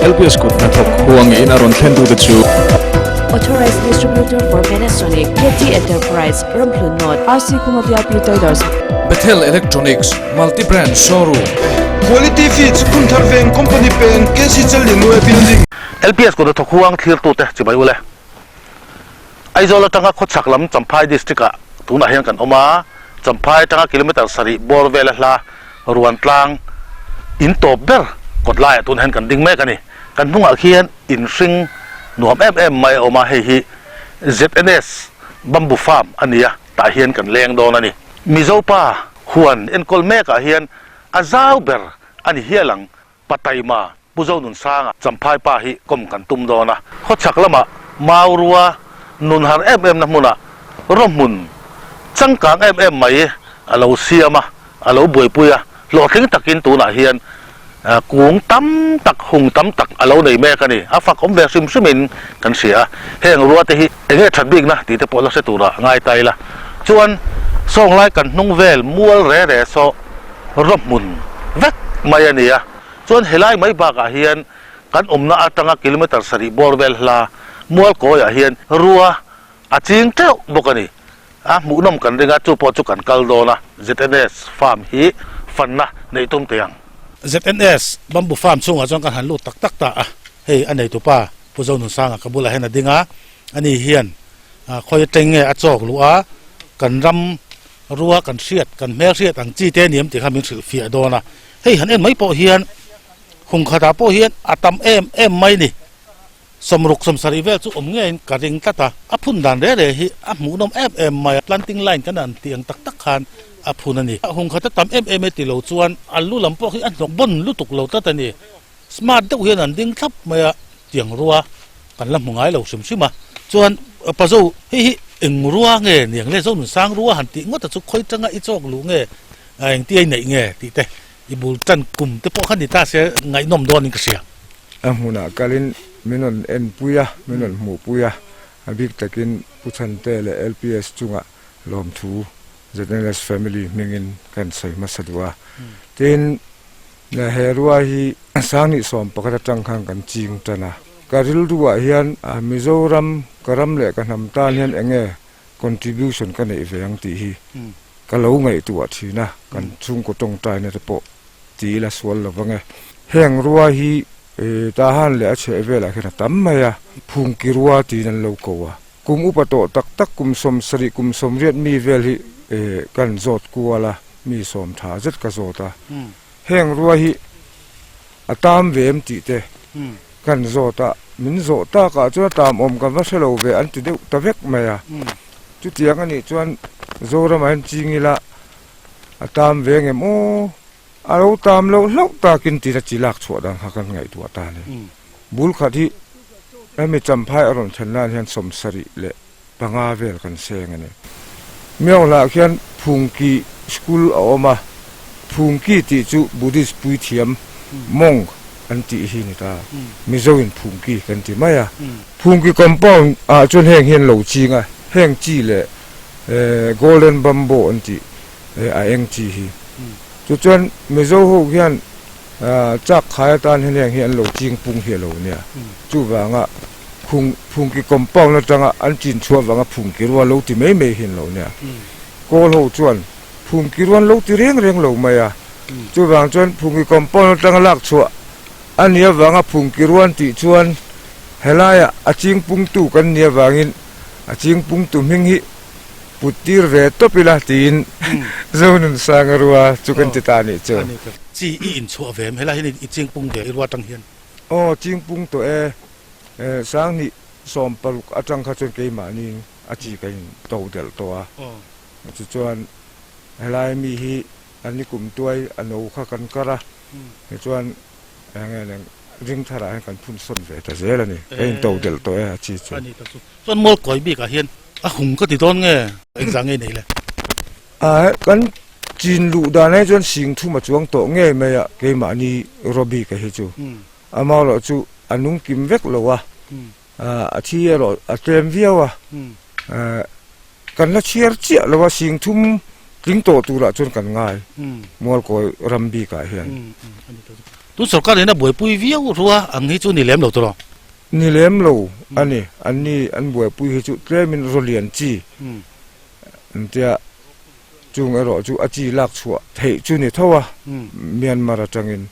LPS kut hnathawk huangin a rawn thlentute chu. Authorized Distributor for Panasonic, KT Enterprise, Ramhlun North, RC Khuma VIP Traders. Bethel Electronics, Multi Brand Showroom. Quality Feeds, Phunthar Veng Company Peng, KC Challinuai Building. LPS kut hnathawk huang thlirtute chibai ule. Aizawl atanga khawchhak lam Champhai District ah tunah hian kan awm a, Champhai atanga kilometre sarih bawr vela hla Ruantlang in tawp ber kawt laiah tunah hian kan ding mek a ni. Kan hnungah khian in hring nuam em em mai a awm a, hei hi ZNS Bamboo Farm a ni a, tah hian kan leng dawn a ni. Mizo pa huan enkawl mekah hian a zau ber a ni hial ang, Pataima Pu Zonunsanga Champhai pa hi kawm kan tum dawn a, khawchhak lamah Maurua nun har em em na hmunah rawhmun changkang em em mai a lo siam a, a lo buaipui a, hlawhtling takin tunah hian kung tam tak, hung tam tak a lo nei mek a ni. A fak awm ve hrim hrimin kan hria a, heng rua te hi enge that bikna tih te pawh la hre tura ngai ta ila. Chuan sawnglai kan hnung vel mual re re saw rawhmun vek mai a ni a. Chuan helai mai bakah hian kan awmna atanga kilometre sarih bawr vel hla Mualkawiah hian rua a ching teuh bawk a ni. A hmuhnawm kan ring a, chu pawh chu kan kal dawn a, ZNS Farm hi fanna neih tum teh ang. ZNS Bamboo Farm chhungah chuan kan han lut tak tak ta a, hei a neitupa Pu Zonunsanga ka bulah hian a ding a, ani hian khawi atang nge a chawk luh a, kan ram rua kan hriat, kan hmel hriat ang chi te aniam tih kha min hrilh fiah dawn a. Hei han en mai pawh hian hung khatah pawh hian a tam em em mai ni. Sawmruk sawmsarih vel chu awm ngeiin ka ring tlat a, a phun dan re re hi a hmuhnawm em em mai a, planting line kan han tih ang tak tak khan a phun a ni. Hung khata tam em em e ti lo chuan a lu lam pawh hi a hnawk bawn lutuk lo tlat a ni. Smart deuh hian an ding thlap mai a, tiang rua kan la hmu ngai lo hrim hrim a. Chuan Pazo, hei hi eng rua nge niang le? Zonunsang rua han tih ngawt a chu khawi tanga i chawk luh nge, engtia i neih nge tih te i bul tan kum te pawh kha ni ta se ngaihnawm dawnin ka hria. A hmunah kalin min rawn enpui a, min rawn hmuhpui a, a bik takin Pu Chhante leh LPS chungah lawmthu ZNS family hmingin ka insawi hmasa duh a. Tin, he rua hi Sangnih sawm pakhat atang khan kan ching tan a. Ka rilruah hian Mizoram, ka ram leh ka hnam tan hian eng nge contribution ka neih ve ang tih hi ka lo ngaihtuah thin a, kan chhungkaw tawngtaina te pawh ti ila sual lo vang e. Heng rua hi Tahan leh a chheh velah khian a tam mai a, Phungki rua tiin an lo ko a. Kum upa tawh tak tak kum sawmsarih kum sawmriat mi vel hi kan zawt kual a, mi sawm tha zet ka zawt a. Heng rua hi a tam ve em tih te kan zawt a, min zawh takah chuan a tam awm kan va hre lo ve an ti deuh ta vek mai a. Chutiang a nih chuan Zoramah hian ching ila a tam ve ngem aw, a lo tam loh hlauh takin tih a chi lak chhuah dan kha kan ngaihtuah ta a ni. Bul khat hi hemi Champhai a rawn thlen nan hian sawmsarih leh panga vel kan seng a ni. Myohlah khian Phungki School a awm a, Phungki tih chu Buddhist puithiam, monk, an tih hi ni ta. Mizo in Phungki kan ti mai a. Phungki compound ah chuan heng hi an lo ching a, heng chi leh golden bamboo an tih a eng chi hi. Chu chuan Mizo ho hian chak khai atan hian heng hi an lo ching pung hi a lo nia. Chuvanga Phung phungki compound atanga an chin chhuah vanga phungki rual lo ti mai mai hian lo nia. Kawl ho chuan phungki rual lo ti reng reng lo mai a. Chuvang chuan phungki compound atanga lak chhuah a nih avanga phungki rual tih chuan helaiah a chingpungtu kan nih avangin a chingpungtu hming hi put tir ve tawp ila tiin Zonunsanga rua chu kan ti ta a nih chu. Chi i inchhuah ve em? Helai hian i chingpung ve i rua atang hian. Aw chingpung tawh e. Sanghnih 60 atang kha chuan keimahni a chi ka in to delh tawh a, tichuan helai mi hi an ni kum tuai a no kha kan kar a, tichuan eng nge neng ring tharah hian kan phun sawn ve ta zel a ni, ka in to delh tawh e a chi chu. Chuan mual kawi bikah hian a hung ka ti dawn nge engzah nge nei le? Kan chin luh dan ah chuan sing thum a chuang tawh ngei mai a keimahni Robbie ka hi chu. Amaherawh chu a nung kim vek lo a, a thi erawh a tlem viau a, kan la chhiar chiah lo a, sing thum tling tawh turah chuan kan ngai Mualkawi ram bikah hian. Tun sorkar in a buaipui viau rua ang hi chu ni lem lo tawh. Ni lem lo a ni. Anni an buaipui hi chu tlemin rawlian chi an tia. Chung erawh chu a chi lak chhuah theih chu ni tho a, Myanmar atangin.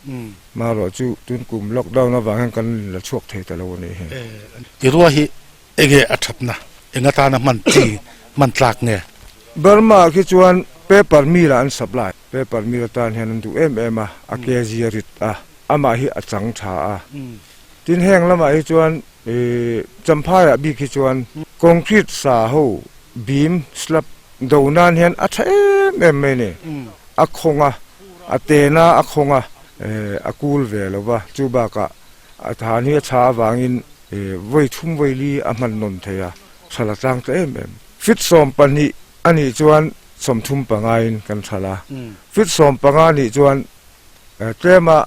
Marawh chu tun kum lockdown avang hian kan la chhuak thei ta lo a nih hi. I rua hi enge a thatna, eng atana hman chi hman tlak nge? Burma ah khi chuan paper mill ah an supply. Paper mill atan hian an duh em em a, a kg a rit a, amah hi a chang tha a. Tin heng lamah hi chuan Champhai ah bik hi chuan concrete sa ho beam slab do nan hian a tha em em mai a ni. A khawng a, a ten a, a khawng a, a kul ve lo va, chu bakah a than hi a tha avangin vawi thum vawi li a hman nawn thei a, thala tlang ta em em. Fit 12 a nih chuan 35 in kan thala a, fit 15 a nih chuan tlema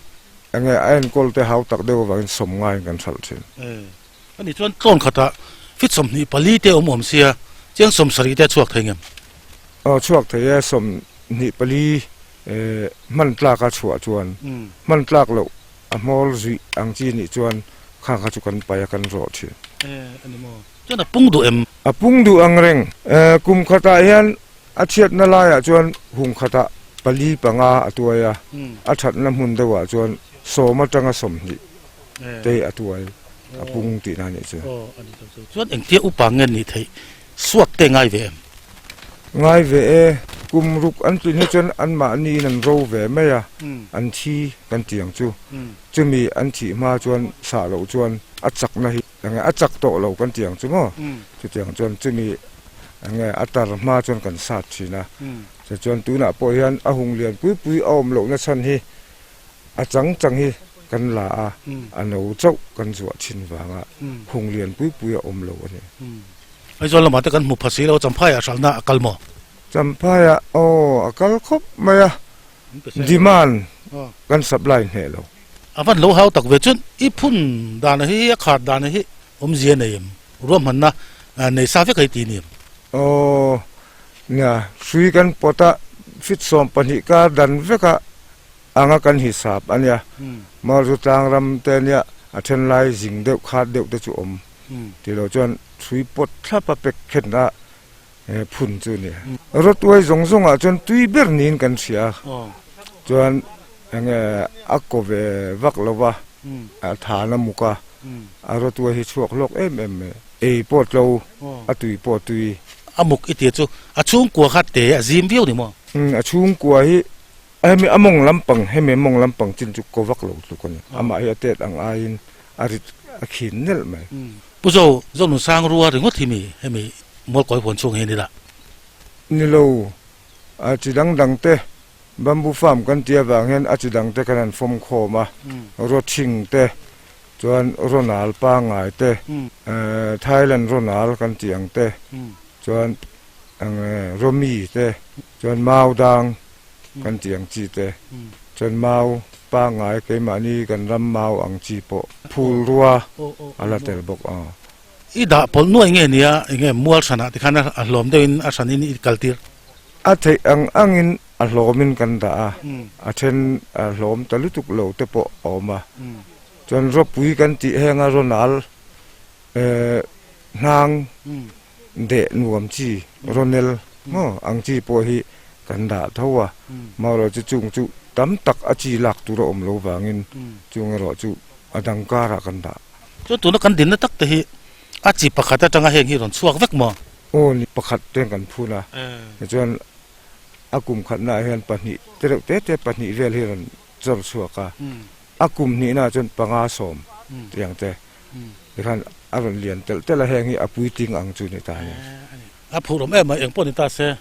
enge a enkawl te hau tak deuh avangin 90 in kan thalh thin. A nih chuan tlawn khatah fit 24 te awm awm sia, chiang 70 te a chhuak thei ngem? Aw chhuak thei e, 24 hman tlak a chhuah chuan hman tlak loh a hmawl zuih ang chi nih chuan khang kha chu kan paih a kan rawh thin. A ni maw? Chuan a pung duh em? A pung duh ang reng. Kum khatah hian a chhiatna laiah chuan hung khatah pali panga a tuai a, a thatna hmun deuhah chuan 10 atanga 20 te a tuai a pung tihna a nih chu. Aw a ni chu chu. Chuan engtia upa nge nih theih suat te ngai ve em? Ngai ve e, kum ruk an tlin hi chuan anmahniin an ro ve mai a, an thi kan ti ang chu. Chumi an thih hma chuan sah loh chuan a chakna hi enge a chak tawh lo kan ti ang chu maw? Chutiang chuan chumi enge a tar hma chuan kan sat thin a. Tichuan tunah pawh hian a hung lian pui pui a awm lohna chhan hi A chang chang hi kan la a, a no chauh kan zuah thin vanga hung lian pui pui a awm lo a ni. Aizawl lamah te kan hmu pha si lo, Champhaiah hralhna a kal maw? Champhaiah aw a kal khawp mai a, demand kan supply hneh lo. A van lo hau tak ve chuan i phun dan hi a khar dan hi awmzia nei em? Ruahmanna nei sa vek a i ti ni em? Aw nia, hrui kan pawt a, fit 12 kar dan vek a Anga kan hisap a nia. Mawlzu tlang ram te nia a then lai zing deuh khat deuh te chu awm ti lo chuan thui pawt thlap a pek khen a phun chu a ni. Rawtuai zawng zawng ah chuan tui ber niin kan hria chuan enge a kaw ve vak lo va a than a muk a, a rawtuai hi chhuak hlawk em em mai ei pawh tlo a tui pawh tui. A muk i tia chu a chhungkua kha te a zim viau ni maw? A chhungkua hi Hemi a mawng lampang, hemi a mawng lampang chin chu ko vak lo tluk a ni. Amah hi a tet ang aiin a rit a khin nelh mai. Pu Zo, Zonusang rua ringawt hi mi hemi Mualkawi huan chhung hi a ni la? Ni lo, a chi dang dang te Bamboo Farm kan tih avang hian a chi dang te kan han fawm khawm a, Rawthing te, chuan Ronal pangngai te, Thailand Ronal kan tih ang te, chuan Rawmi te, chuan Maudang, kan tih ang chi te chuan mau pangngai keimahni kan ram mau ang chi pawh phul rua a la tel bawk a. I dah pawlh nuai nge nia enge mual hranah tikhan a hlawm deuhin a hranin i kal tir? A theih ang angin a hlawmin kan dah a, a then a hlawm ta lutuk lo te pawh a awm a. Chuan rawpui kan tih henga rawnal hnang deh nuam chi rawnel maw ang chi pawh hi kan dah tho a, marawh chu chung chu tam tak a chi lak tur a awm lo vangin chung erawh chu a dang karah kan dah. Chuan tuna kan dinna tak te hi a chi pakhat atanga heng hi rawn chhuak vek maw? Aw ni, pakhat te kan phun a, tichuan a kum khatnaah hian pahnih te reuh te te pahnih vel hi rawn chawr chhuak a, a kum hnihnaah chuan panga 10 tiang te tikhan a rawn lian telh telh a, heng hi a puitling ang chu ni ta a ni. A phur awm em a, eng pawh ni ta se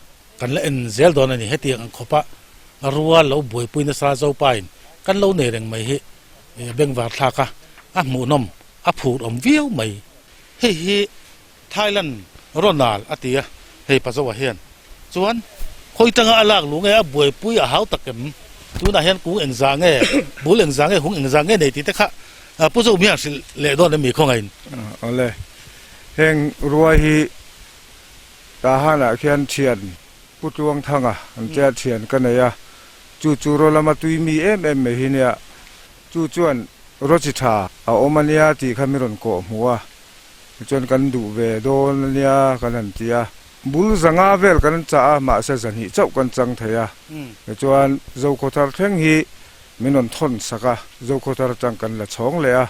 kan la en zel dawn a ni. Hetiang ang khawpa rual lo buaipui nasa Zopain kan lo nei reng mai hi bengvar thlak a, a hmuhnawm, a phur awm viau mai. Hei hi Thailand Ronal a ti a, hei Pazoa hian chuan khawi tanga a lak lu nge a buaipui a hau tak em? Tunah hian kung engzah nge, bul engzah nge, hung engzah nge nei tih te kha Pu Zomi hian hrilh leh dawn em mi khawngain? Awle, heng ruai hi Tahanah khian thian Pu Tluangthanga an tia thian ka nei a, chu chu ro lama tui mi em em mai hi nia. Chu chuan rawchi tha a awm a nia tih kha mi rawn kawh hmuh a, tichuan kan duh ve dawn a nia kan han ti a. Bul zanga vel kan chah a, mahse zahnih chauh kan chang thei a. Tichuan Zokhawthar thleng hi min rawn thawn sak a, Zokhawthar atang kan la chhawng leh a.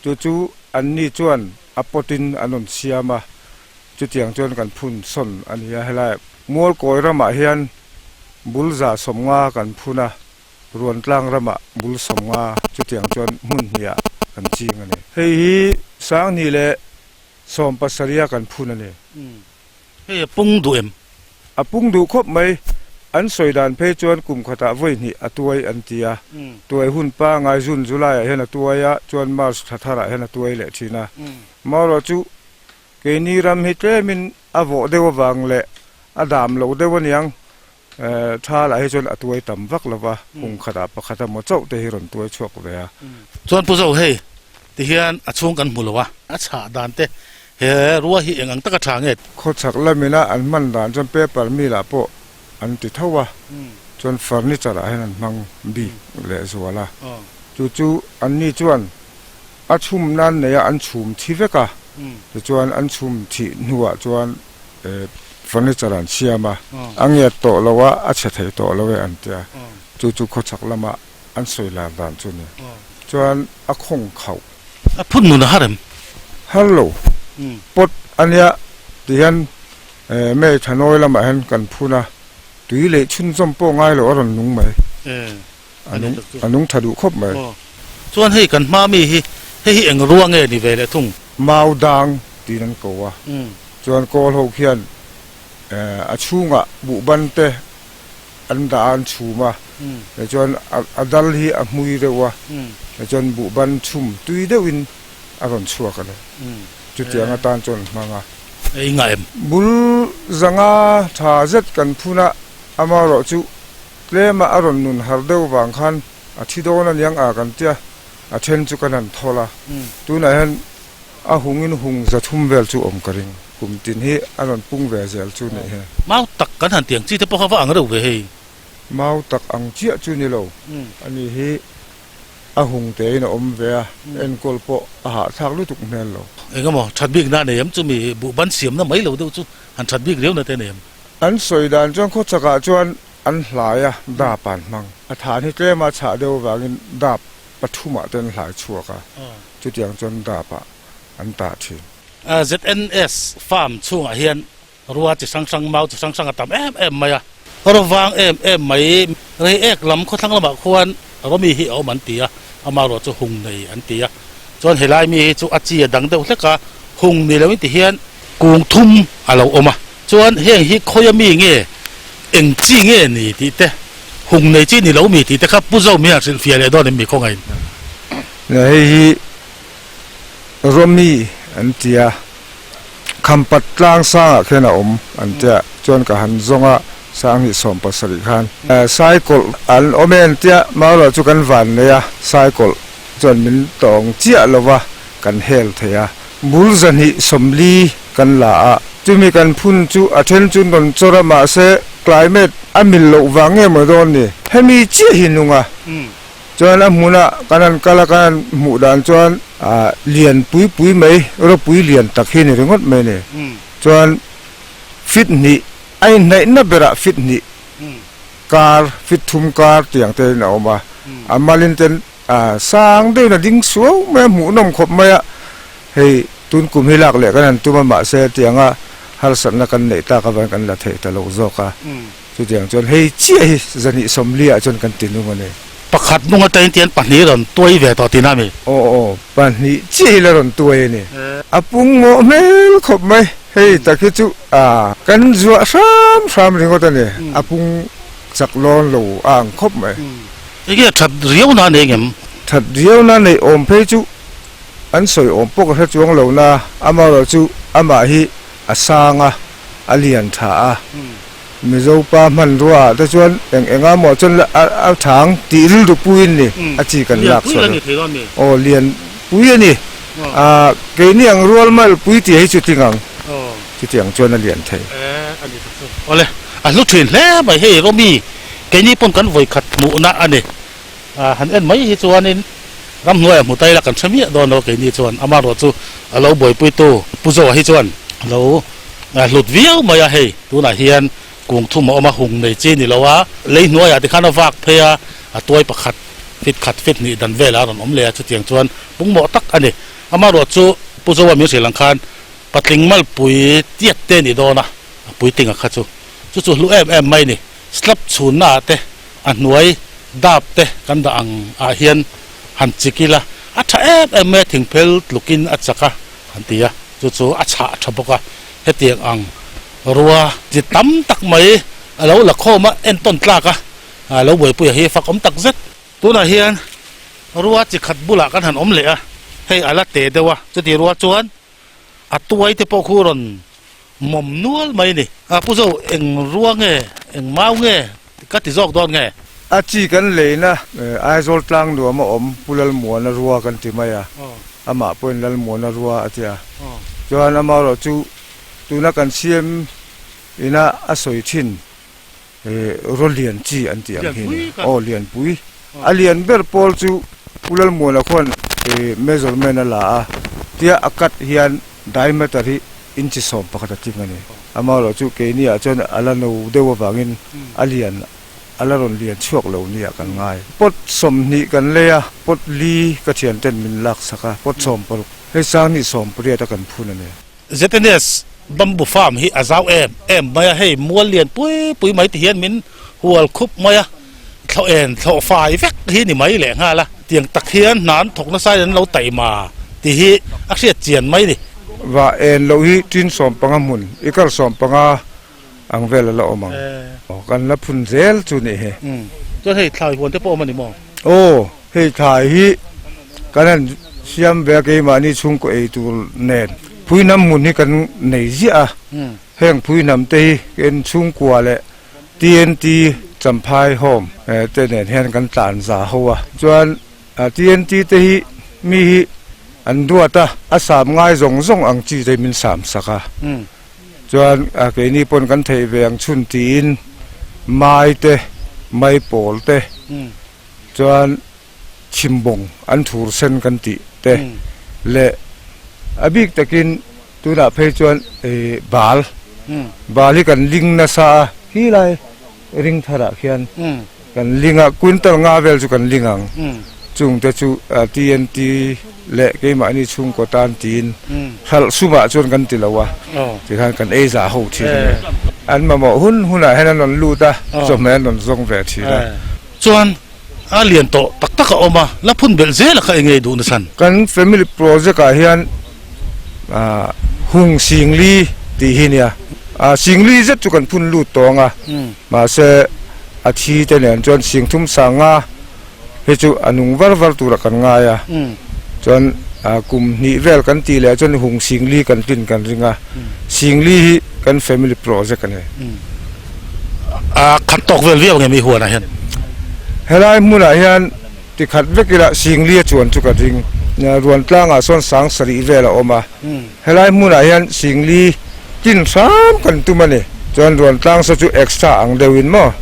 Chu chu anni chuan a pawtin an rawn siam a, chutiang chuan kan phun sawn a ni a. Helai Mualkawi ramah hian bul za sawmnga kan phun a. Ruantlang ramah bul 50 chutiang chuan hmun hniah kan ching a ni. Hei hi 2000 leh 17 a kan phun a ni. Hei a pung duh em? A pung duh khawp mai. An sawi dan phei chuan kum khatah vawi hnih a tuai an ti a. Tuai hun pangai June, July ah hian a tuai a, chuan March thla tharah hian a tuai leh thin a. Marawh chu keini ram hi tlemin a vawh deuh avang leh a dam lo deuh aniang. Tha lah hi chuan a tuai tam vak lo va, hung khatah pakhat emaw chauh te hi rawn tuai chhuak ve a. Chuan Pu Zo hei ti hian a chhung kan hmu lo a, a chhah dan te he rua hi eng ang taka tha nge? Khawchhak lamina an hman dan chuan paper mill ah pawh an ti tho a, chuan furniture ah hian an hmang bik leh zual a. Chu chu anni chuan a chhum nan nei a an chhum thi vek a, tichuan an chhum thih hnuah chuan Furniture an siam a, a ngiat tawh lo a, a chhe thei tawh lo e an ti a, chu chu khawchhak lama an sawi lar dan chu a ni. Chuan a khawng khauh. A phun nun a har em? Har lo. Pot a nia ti hian May thla nawi lamah hian kan phun a, tui leh chhunzawm pawh ngai lo a rawn nung mai. A nung tha duh khawp mai. Chuan hei kan hma mi hi, hei hi eng rua nge ni ve leh thung? Mau dang tiin an ko a. Chuan kawl ho khian a chhungah buhban te an dah a, an chhum a, tichuan a dal hi a hmui deuh a, tichuan buhban chhum tui deuhin a rawn chhuak a ni. Chutiang atan chuan an hmang a. Ei ngah em? Bul zanga tha zet kan phun a, amaherawhchu tlema a rawn nun har deuh vang khan a thi dawn aniang a kan tia, a then chu kan han thawl a. Tunah hian A hungin hung 300 vel chu awm ka ring. Kum tin hi a rawn pung ve zel chu nih hi. Mau tak kan han tiang chi te pawh kha va ang reuh ve hei. Mau tak ang chiah chu ni lo. Ani hi a hung tein a awm ve a, enkawl pawh a hahthlak lutuk hmel lo. Engemaw that bik na nei em chu mi buhban siamna mai lo deuh chu han that bik riau na te nei em? An sawi dan chuan khawchakah chuan an hlai a, dap an hmang. A than hi tlema chhah deuh avangin dap pathumah te an hlai chhuak a, chutiang chuan dapah an tah thin. ZNS farm chhungah hian rua chi hrang hrang, mau chi hrang hrang a tam em em mai a, rawvang em em mai. Rei ek lam khawthlang lamah khuan rawmi hi a awm an ti a, ama ruah chu hung nei an ti a. Chuan helai mi hi chu a chi a dang deuh hlek a, hung ni loin ti hian kung thum a lo awm a. Chuan heng hi khawia mi nge, eng chi nge ni tih te, hung nei chi ni lo mi tih te kha Pu Zomi hian hrilhfiah leh dawn em mi khawngaih in? Nia hei hi Romi an ti a, Khampat tlang sangah khian a awm an tia, chuan ka han zawng a 2017 khan Saikawlh an awm e an tia, Maura chu kan van nei a, Saikawlh chuan min tawng chiah lo va kan hel thei a, bul 240 kan la a, chumi kan phun chu a then chu rawn chawr a mahse climate a mil loh vang nge maw dawn ni, hemi chiah hi nung a, chuan a hmunah kan han kal a kan han hmuh dan chuan ah lian pui pui mai ropui lian tak hi ni ringawt mai a ni, chuan fit hnih a inhnaihna berah fit hnih kar fit thum kar tiang te in a awm a, a malin ten ah sang deuhin a ding suau mai a hmuhnawm khawp mai a, hei tun kum hi lak leh kan han tum a mahse tianga harsatna kan neih tak avangin kan la theih ta lo zawk a, chutiang chuan hei chiah hi 240 ah chuan kan ti nung a ni. Pakhat nung atangin tian pahnih rawn tuai ve tawh tihna a mi? Aw aw, pahnih chiah hi la rawn tuai a ni. A pung mawh hmel khawp mai, hei tak hi chu a kan zuah hram hram ringawt a ni, a pung chak lawn lo a ang khawp mai. Enge that riau na nei ngem? That riau na neih awm phei chu an sawi awm pawh ka hre chuang lo na, amaherawh chu amah hi a sang a, a lian tha a, Mizo pa hmanrua ah te chuan eng enga maw chuan a thang tih rilru puiin ni a chi kan lak chhuah lo. Aw lian pui a ni, ah keini ang rual mal pui tih hi chu tling ang, chutiang chuan a lian thei. Awle, a hlu thin hle mai hei Romi, keini pawn kan vawikhat hmuhna a ni. Han en mai hi chuanin. Ramhnuaiah hmu ta ila kan hre miah dawn lo keini chuan amaherawhchu a lo buaipuitu Pu Zoa hi chuan a lo hlut viau mai a, hei tunah hian kung thum a awm a, hung nei chi ni lo a, lei hnuaiah tikhan a vak phei a, a tuai pakhat fit khat fit hnih dan velah a rawn awm leh a, chutiang chuan pungmawh tak a ni. Amaherawhchu Pu Zoa min hrilh ang khan patling malpui tiat te a ni dawn a, a puitling a kha chu chu chu hlu em em mai a ni. Slab chhunna ah te a hnuai dap te kan dah ang ah hian han chik ila a tha em em mai a, thingphel tlukin a chak a han ti a, chu chu a chhah tha bawk a, hetiang ang rua chi tam tak mai a lo la khawm a, entawn tlak a, a lo buaipui a hi fak awm tak zet. Tunah hian rua chi khat bulah kan han awm leh a, hei a la te deuh a, chuti rua chuan a tuai te pawh khu rawn Mawm nual mai ni. A pu zo eng rua nge, eng mau nge ka ti zawk dawn nge? A chi kan leina Aizawl tlang nuam a awm Pu Lalmuana rua kan ti mai a, amah pawhin Lalmuana rua a ti a. Chuan amaherawh chu tuna kan CM ina a sawi thin raw lian chi an tih ang hi a ni. Aw lianpui. A lian ber pawl chu Pu Lalmuana khuan measurement a la a, tia a cut hian diameter hi inchi 11 a tling a ni. Amaherawh chu keini ah chuan a la no deuh avangin a lian a la rawn lian chhuak lo nia kan ngai. Pot 20 kan lei a, pot li ka thian ten min lak sak a, pot 16 hei 2080 a kan phun a ni. ZNS Bamboo Farm hi a zau em em mai a, hei mual lian pui pui mai ti hian min hual khup mai a, thlawh en thlawh fai vek hi ni mai leh nghal a, tiang tak hian hna an thawk nasa in an lo taima tih hi a hriat chian mai ni. Va en loh hi tin 15 hmun, ikar 15 ang vel a la awm ang. Kan la phun zel chu nih hi. Chuan hei thlai huan te pawh awm a ni maw? Aw, hei thlai hi kan han siam ve a keimahni chhungkaw ei tur nen phuihnam hmun hi kan nei ziah a, heng phuihnam te hi ken chhungkua leh TNT Champhai Home te nen hian kan tlan za ho a, chuan TNT te hi mi hi an duat a, a sam ngai zawng zawng ang chi te hi min sam sak a. Chuan keini pawn kan theih ve ang chhun tiin mai te, mai pawl te, chuan chhimbawng an thur sen kan tih te leh a bik takin tunah phei chuan bal, bal hi kan ling nasa a, khi lai ring tharah khian Kan ling a, quintal nga vel chu kan ling ang. Chung te chu TNT leh keimahni chhungkaw tan tiin hralh sumah chuan kan ti lo a, tikhan kan ei zah ho thin a ni. An mamawh hun hunah hian an rawn lut a, chawhmeh an rawn zawng ve thin a. Chuan a lian tawh tak tak a awm a, la phun belh zel a kha eng ngei duh na chhan? Kan family project ah hian hung singli tih hi nia, singli zet chu kan phun lut tawng a, Mahse, a thi te nen chuan singthum sanga hi chu a nung var var turah kan ngai a, chuan kum hnih vel kan tih leh chuan hung singli kan tlin kan ring a, singli hi kan family project a ni. A khat tawk vel viau nge mi huanah hian? Helai hmunah hian ti khat vek ila singli a chuan chu ka ring. Ruan tlangah sawn sang sarih vel a awm a. Helai hmunah hian Singli tin hram kan tum a ni. Chuan ruan tlang saw chu extra ang deuhin maw?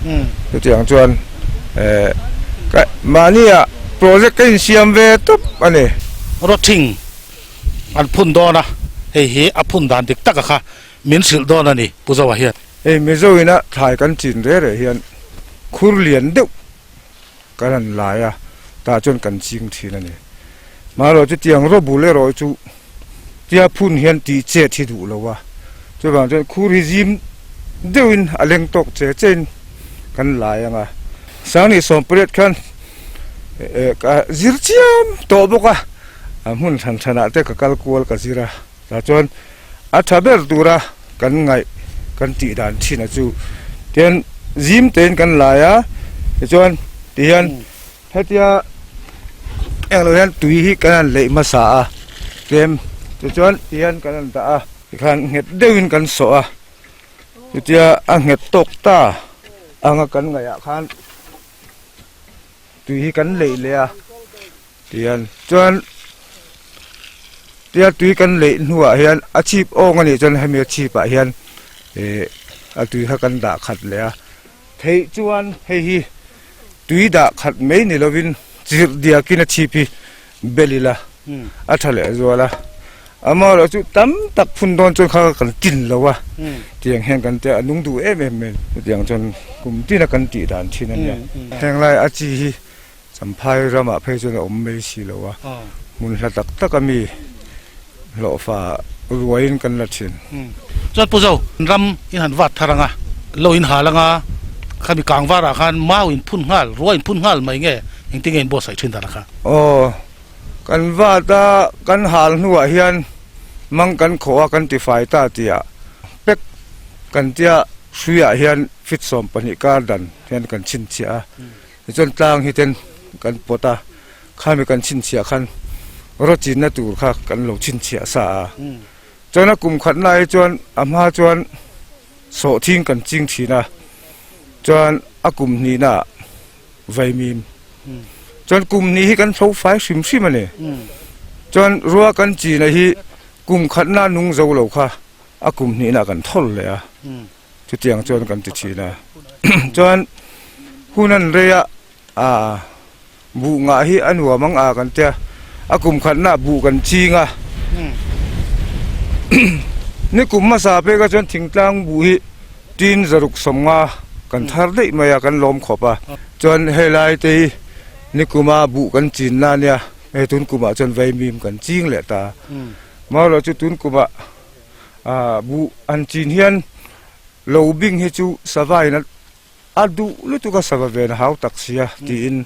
Chutiang chuan eh ka mahnia project ka insiam ve tawp a ni. Rawthing an phun dawn a, hei hi a phun dan dik taka kha min hrilh dawn a ni Pu Zoa hian. Hei Mizo ina thlai kan chin reh reh hian khur lian deuh kan han lai a, tah chuan kan ching thin a ni. Mahrawh chutiang rawbul erawh chu tia phun hian tih chet hi duh lo a, chuvang chuan khur hi zim deuhin a leng tawk che chein kan lai ang a. Sangni 18 khan ka zir chiam tawh bawk a, a hmun hran hranah te ka kal kual ka zir a, tah chuan a tha ber tura kan ngaih kan tih dan thin a chu tian zim tein kan lai a, tichuan tihian Hetia englo hian tui hi kan han leih hmasa a tlem tichuan tihian kan han dah a tikhan nghet deuhin kan sawh a chutia a nghet tawk ta anga kan ngaih ah khan tui hi kan leih leh a tihian chuan tia tui kan leih hnuah hian a chhip awng anih chuan hemi a chhip ah hian ih a tui kha kan dah khat leh a theih chuan hei hi. Tui dah khat mai ni lovin chirh diakin a chhip hi bel ila a tha leh zual a, amaherawh chu tam tak phun dawn chuan kha kan tin lo a, tiang hian kan tia a nung duh em em mai chutiang chuan kum tina kan tih dan thin a nia. Henglai a chi hi Champhai ramah phei chuan a awm mai si lo a, hmun hla tak tak a mi hlawhfa ruaiin kan la thin. Chuan Pu Zo, ram in han vat thar ang a, lo in hal ang a, khami kang varah khan mau in phun nghal, rua in phun nghal mai nge, engtin nge in buatsaih thin dan a kha? Aw, kan vat a, kan hal hnuah hian mang kan khawh a, kan tifai ta tihah pek kan tia hruiah hian fit 12 kar dan hian kan chhinchhiah a. Tichuan tlang hi ten kan pawt a, khami kan chhinchhiah khan rawchinna tur kha kan lo chhinchhiah sa a. Chuan a kum khatna hi chuan a hma chuan sawhthing kan ching thin a, chuan a kum hnihna ah vaimim. Chuan kum hnih hi kan hlo fai hrim hrim a ni. Chuan rua kan china hi kum khatna nung zo lo kha a kum hnihna kan thawl leh a. Chutiang chuan kan ti thin a. Chuan hun an rei a, aa buh ngah hi a nuam ang a kan tia, a kum khatna buh kan ching a. Ni kum hmasa pek a chuan thingtlang buh hi tin zaruk 50 kan thar daih mai a, kan lawm khawp a. Chuan helai te hi ni kuma buh kan chin na nia, hei tun kumah chuan vaimim kan ching leh ta. Marawh chu tun kumah Buh an chin hian lo bing hi chu sava in a duh lutuk a sava ven a hau tak sia tiin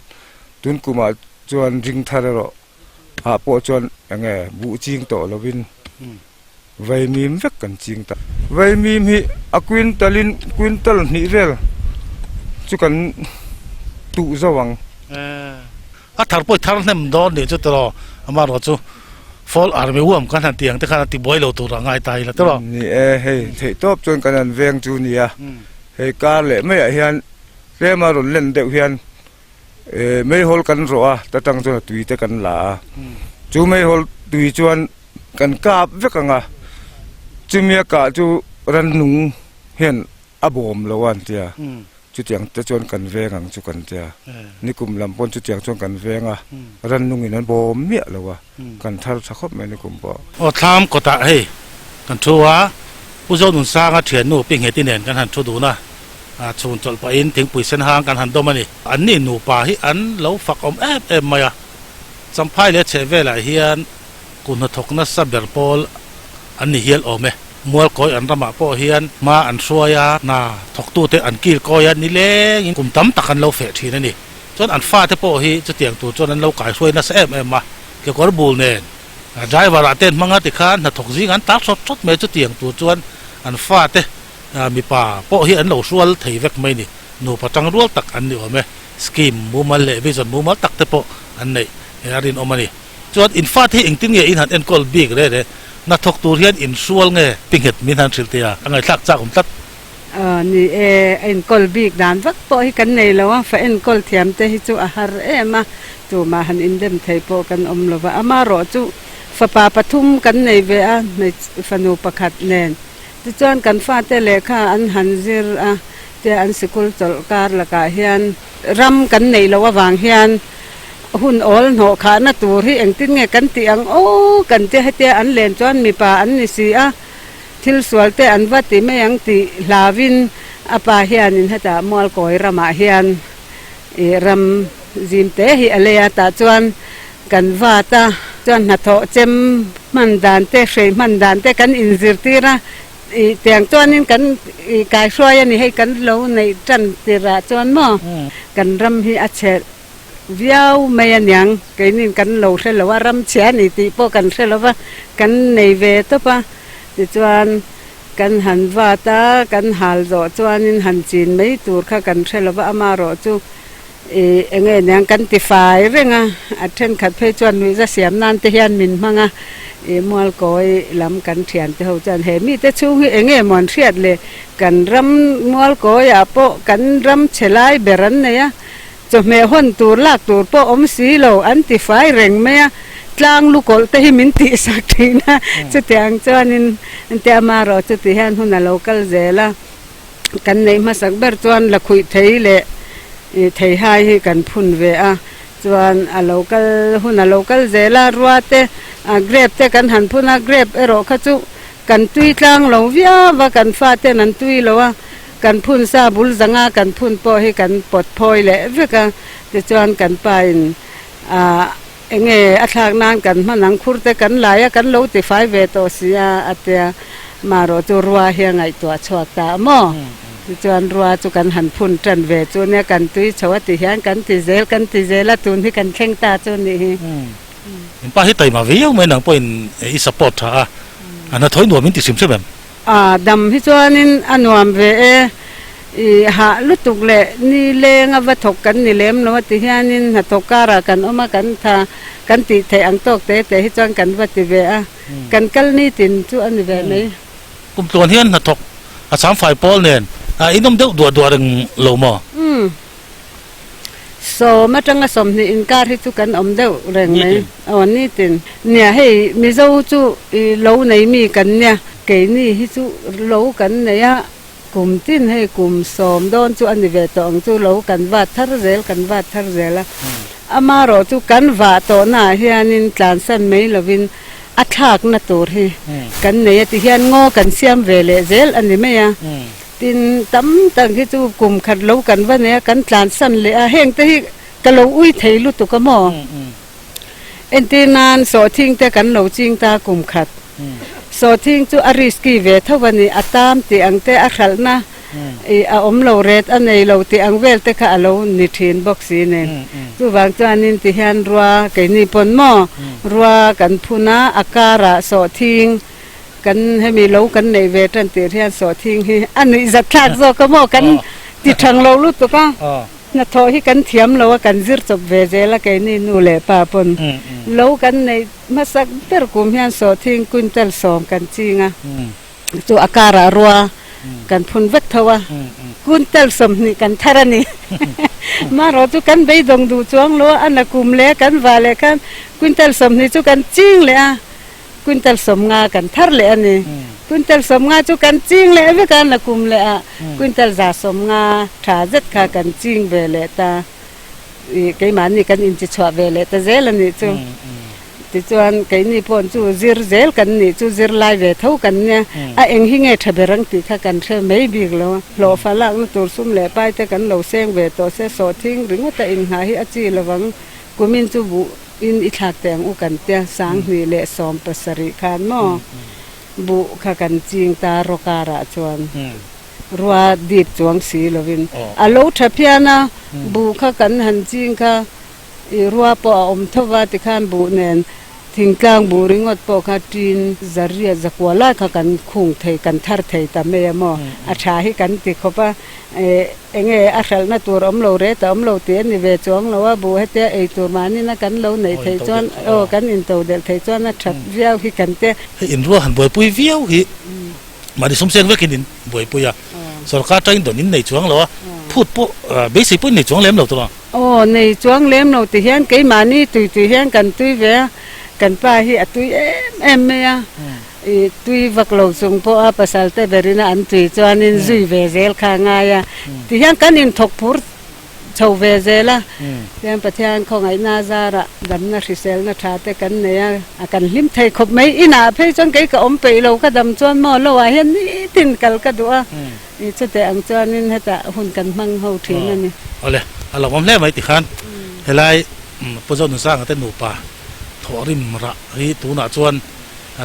tun kumah chuan ring thar erawh ah pawh chuan eng nge buh ching tawh lovin vaimim vek kan ching ta. Vaimim hi a quintal in quintal hnih vel chu kan tuh zo ang. A thar pawh i thar hnem dawn nih chu tiraw amaherawh chu fall army worm kan han tih ang te khan a ti buai lo tur a ngai ta ila tiraw. Ni e, hei theih tawp chuan kan han veng chu nia, hei kar leh maiah hian tlema rawn len deuh hian meihawl kan rawh a, ta tang chuan a tui te kan la a, chu meihawl tui chuan kan kap vek ang a, chumi a kah chu rannung hian A bawm lo a an tia, chutiang te chuan kan veng ang chu kan tia. Nikum lam pawn chutiang chuan kan veng a, rannungin an bawm miah lo a, kan thar tha khawp mai nikum pawh. Aw thlam kawtah hei kan thu a, Pu Zonunsanga thiannu Pi Ngheti nen kan han thu dun a, chhun chawlh pahin thingpui sen hang kan han dawm a ni. Anni nupa hi an lo fak awm em em mai a, Champhai leh chhehvelah hian Ku hnathawk nasa ber pawl an ni hial awm e. Mualkawi an ramah pawh hian hma an hruai a, hna thawktute an kil kawi a, nilengin kum tam tak an lo feh thin a ni. Chuan an fate pawh hi chutiang tur chuan an lo kaihruai nasa em em a, kekawr bul nen driver ah te an hmang a tikhan hnathawk zing an tar thawt thawt mai a, chutiang tur chuan an fate mipa pawh hi an lo hrual thei vek mai a ni. Nupa tangrual tak an ni awm e. Scheme mumal leh vision mumal tak te pawh an neih a rinawm a ni. Chuan in fate hi engtin nge in han enkawl bik re re? Hnathawk tur hian in hrual nge ti nghet min han hrilh teh a, a ngaihthlak chak awm tlat. Aw ni e, a enkawl bik dan vak pawh hi kan nei lo a, fa enkawl thiam te hi chu a har em a, tumah han indem thei pawh kan awm lo va, amarawh chu fapa pathum kan nei ve a, hmeichhe fanu pakhat nen, tichuan kan fate lehkha an han zir a, tia an sikul chawlh kar lakah hian ram kan neih loh avang hian Hun awl hnawh khahna tur hi engtin nge kan tih ang aw kan tia hetia an len chuan mipa an ni si a, thil sual te an va ti mai ang tih hlauin a pa hianin hetah Mualkawi ramah hian ih ram zim te hi a lei a, tah chuan kan vat a, chuan hnathawh chem hman dan te hrei hman dan te kan inzirtir a, ih tiang chuanin kan ih kaihruai a ni hei kan lo neih tan tirah chuan maw kan ram hi a chhe. Viau mai aniang, keinin kan lo hre lo a, ram chhia a ni tih pawh kan hre lo va, kan nei ve tawp a. Tichuan, kan han vat a, kan hal zawh chuanin han chin mai tur kha kan hre lo va, amaherawh chu ih eng nge niang kan ti fai reng a, a thenkhat phei chuan nuihza siam nan te hian min hmang a, ih Mualkawi lam kan thiante ho chuan he mite chhung hi eng nge maw an hriat le, kan ram Mualkawiah pawh kan ram chhe lai ber an nei a. Chawhmeh hawn tur lak tur pawh awm si lo, an ti fai reng mai a, tlang lu kawlh te hi min tih sak thin a, chutiang chuanin engtia amaherawh chuti hian hun a lo kal zel a, kan neih hmasak ber chuan lakhuih thei leh theihai hi kan phun ve a. Chuan a lo kal hun a lo kal zel a, rua te grape te kan han phun a, grape erawh kha chu kan tui tlang lo viau a, kan faten an tui lo a, kan phun sa bul zanga kan phun pawh hi kan pawt phawi leh vek a, tichuan kan pa in ah enge a thlak nan kan hman ang khur te kan lai a, kan lo tifai ve tawh si a a tia, marawh chu rua hi a ngaihtuah chhuak ta a maw? Tichuan rua chu kan han phun tan ve chu nia, kan tui chho a ti hian kan ti zel kan ti zel a, tun hi kan thleng ta chu nih hi. In pa hi taima viau mai nang pawhin i support tha a, a hnathawih nuam in ti hrim hrim em? A dam hi chuanin a nuam ve e, i hah lutuk leh ni leng a va thawk kan ni lem lo a ti hianin hnathawk karah kan awm a, kan tha kan tih theih ang tawk te te hi chuan kan va ti ve a, kan kal nitin chu a ni ve mai. Kum tluan hian hnathawk a changfai pawl nen a inawm deuh duah duah reng lo maw? Umm. Sawm atanga 20 inkar hi chu kan awm deuh reng mai. Aw nitin. Nia hei Mizo chu i lo nei mi kan nia. Keini hi chu lo kan nei a, kum tin hei kum 10 dawn chu a ni ve tawh ang chu lo kan vat thar zel kan vat thar zel a. Amarawh chu kan vah tawhnaah hianin tlansan mai lovin a thlakna tur hi kan nei a ti hian ngaw kan siam ve leh zel a ni mai a. Tin, tam tak hi chu kum khat lo kan va nei a, kan tlansan leh a, heng te hi ka lo ui thei lutuk a maw? Entir nan sawhthing te kan lo ching ta kum khat. Sawhthing chu a risky ve tho a ni, a tam tih ang te, a hralhna ih a awm lo ret a nei lo tih ang vel te kha a lo ni thin bawk si nen. Chuvang chuanin ti hian rua keini pawn maw rua kan phun a, a karah sawhthing Kan hemi lo kan neih ve tan tir hian sawhthing hi a nuih zat thlak zawk a maw kan ti thang lo lutuk a, hnathawh hi kan thiam lo a kan zir chawp ve zel a keini nu leh pa pawn lo kan neih hmasak ber kum hian sawhthing quintal 10 kan ching a, chu a karah rua kan phun vek tho a, quintal 20 kan thar a ni. Marawh chu kan beidawng duh chuang lo a, a na kum leh kan vah leh khan quintal 20 chu kan ching leh a. Quintal 50 kan thar leh a ni. Quintal 50 chu kan ching leh vek a, nakum leh ah quintal 150 tha zet kha kan ching ve leh ta. Ih keimahni kan inchi chhuah ve leh ta zel a nih chu. Tichuan keini pawh chu zir zel kan nih chu zir lai ve tho kan nia. A eng hi nge tha ber ang tih kha kan hre mai bik lo a. Hlawhfa lakna tur sum leh pai te kan lo seng ve tawh se sawhthing ringawt a inghah hi a chi lovang. Kumin chu buh In i thlak teh ang u kan tia, 2017 khan maw buh kha kan ching ta rawkarah chuan rua dip chuang si lovin a lo tha phian a, buh kha kan han ching kha i rua pawh a awm tho va tikhan buh nen thingtlang buh ringawt pawh kha tin zariat zakua lai kha kan khung thei kan thar thei ta mai a maw a tha hi kan ti khawp a. Enge a hralhna tur awm lo ret a awm lo tih a ni ve chuang lo a, buh hetia ei tur mahnin a kan lo neih theih chuan aw kan into delh theih chuan a that viau hi kan te. Hei inrua han buaipui viau hi mahni sumseng vekin in buaipui a, sorkar atangin dawn in nei chuang lo a, phut pawh beisei pawh in nei chuang lem lo tur a. Aw nei chuang lem lo ti hian keimahni tui tui hian kan tui ve a, kan pa hi a tui em em mai a. I tui vak lo chung pawh a pasal te berin a an tui chuanin zui ve zel kha a ngai a. Tihian kan inthawk phur chho ve zel a, tihian Pathian khawngaihna zarah damna hriselna tha te kan nei a, a kan hlim thei khawp mai. Inah phei chuan kei ka awm peih lo, ka dam chuan maw lo ah hian nitin kal ka duh a, i chuteh ang chuanin hetah hun kan hmang ho thin a ni. Awle, a lo awm hle mai tikhan helai Pu Zonusanga te nupa thawhrim rah hi tunah chuan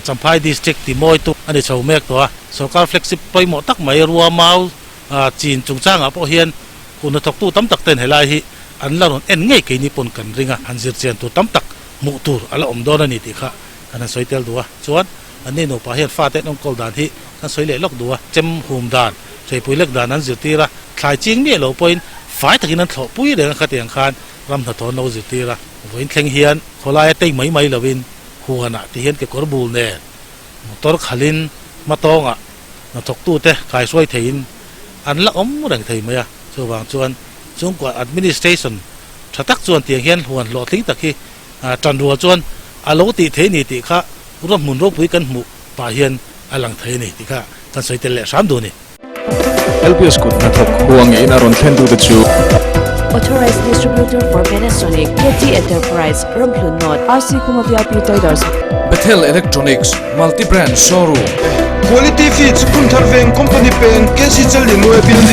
Champhai District ti mawitu a ni chho mek tawh a, sorkar flagship pawimawh tak mai rua mau chin chungchangah pawh hian hun hnathawktu tam tak ten helai hi an la rawn en ngei keini pawn kan ring a, han zir chian tur tam tak hmuh tur a la awm dawn a ni tih kha kan han sawi tel duh a, chuan anni nupa hian fate an enkawl dan hi kan sawi leh lawk duh a, chem hum dan, hreipui lek dan an zirtir a, thlai ching miah lo pawhin fai takin an thlawhpui reng a khatiang khan ram hnathawh an lo zirtir a, vawiin thleng hian khawlaia tei mai mai lovin Huanah ti hian kekawr bul nen motor khalhin hmatawngah hnathawktute kaihruai theiin an la awm reng thei mai a, chuvang chuan chungkua administration tha tak chuan tiang hian huan hlawhtling tak hi tanrual chuan a lo tih thei ni tih kha ruahmun ropui kan hmuh pah hian a lang thei a ni tih kha kan sawi tel leh hram duh a ni. LPS kut hnathawk huangin a rawn thlen tute chu. Authorized distributor for Panasonic, KT Enterprise, Ramhlun North, RC Khuma VIP Traders. Bethel Electronics, Multi Brand Showroom. Quality Feeds, Hunthar Veng, Company Peng, KC Challianmawia Building.